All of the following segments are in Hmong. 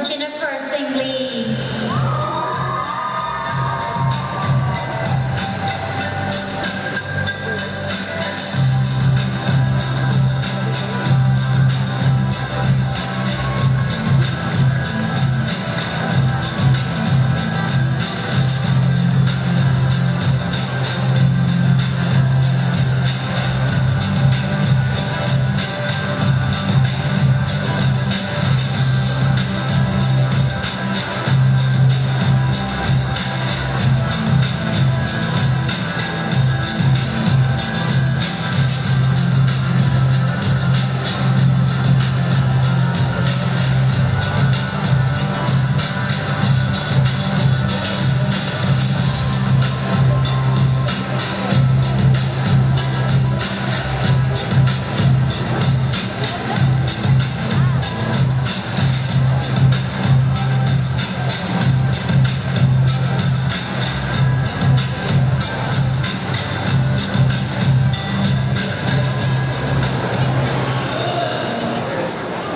Jennifer Xeem Lee.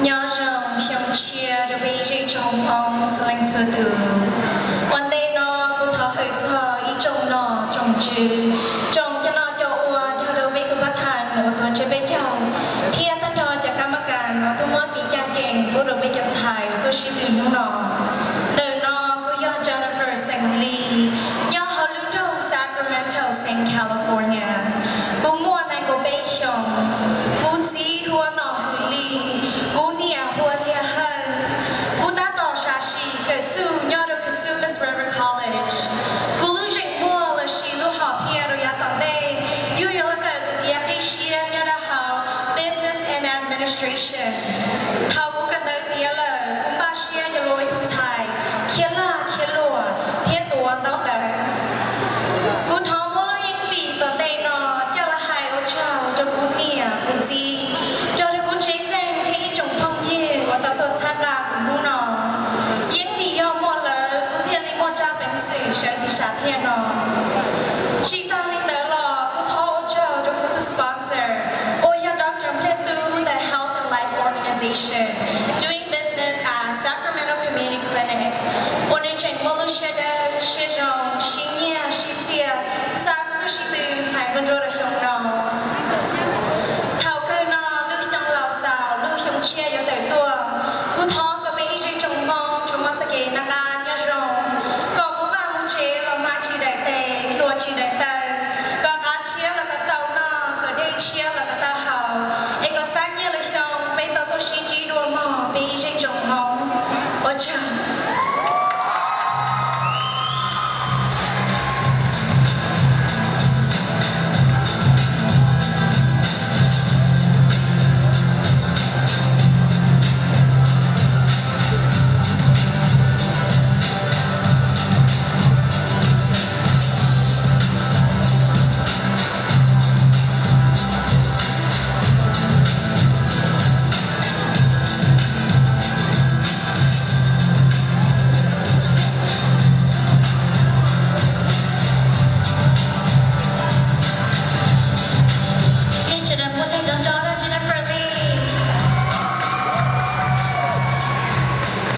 Nyob zoo xyoo tshiab rau peb ib tsoom Hmoob txhua leej txhua tus. Ua ntej no kuv thov hawm txog ib tsoom nom tsoom tswv, tsoom cov nom cov ua nrog rau peb tus pab thas uas tuav ntse peb caug, thiab tag nrho cov kab mab kas uas tuaj muab kev caj ncees pub rau peb cov ntxhais uas tuaj sib tw hnub no. Ntawm no kuv yog Jennifer Xeem Lee, nyob hauv lub nroog Sacramento, Southern California. Kuv muaj nees nkaum peb xyoos, kuv txiv hu ua Nom Hwm Lis, kuv niam hu ua Liag Hawj. Kuv tab tom sam sim kawm txuj nyob rau Cosumnes River College. Kuv lub zeem muag los sis lub hom phiaj rau yav tom ntej yog yuav los kawm tus tiav qib siab nyob rau hauv Business and Administration. Thaum kuv kawm ntawv tiav lawm, kuv npaj siab yuav los ua ib tug ntxhais khiav lag khiav luam thiab tuav ntaub ntawv. Kuv thov muab lub yeeb vim tom ntej no coj los hais ua tsaug rau kuv niam kuv txiv, rau rau kuv tsev neeg thiab ib tsoom phooj ywg uas tau tuaj txhawb nqa kuv hnub no. Yeeb vim yog muaj lawv kuv thiaj li muaj tsab peev xwm sawv tim sam thiaj no. Tsis tas li ntawd los kuv thov ua tsaug rau kuv tus sponsor uas yog Doctor Npliaj Tub ntawm Health and Life Organization, doing business as Sacramento Community Clinic, uas nws tseem muaj lub siab dawb siab zoo siv nyiaj siv txiaj xa kuv tuaj sib tw ntxhais nkauj ntsuab rau xyoo no. Thaum kawg no lub xyoo laus xaus lub xyoo tshiab yuav tawm tuaj, kuv thov kom peb ib tsoom Hmoob tsuas muaj txoj kev noj qab nyob zoo, kom mus vaj mus tsev los hmab tsis daim tes, hlua tsis daim taw, kom nqav tshiab los kom tau noj, kom dej tshiab los kom tau haus, es kom xab nyiaj lwm xyoo peb tau tuaj sib ntsib dua mog peb ib tsoom Hmoob. Ua tsaug.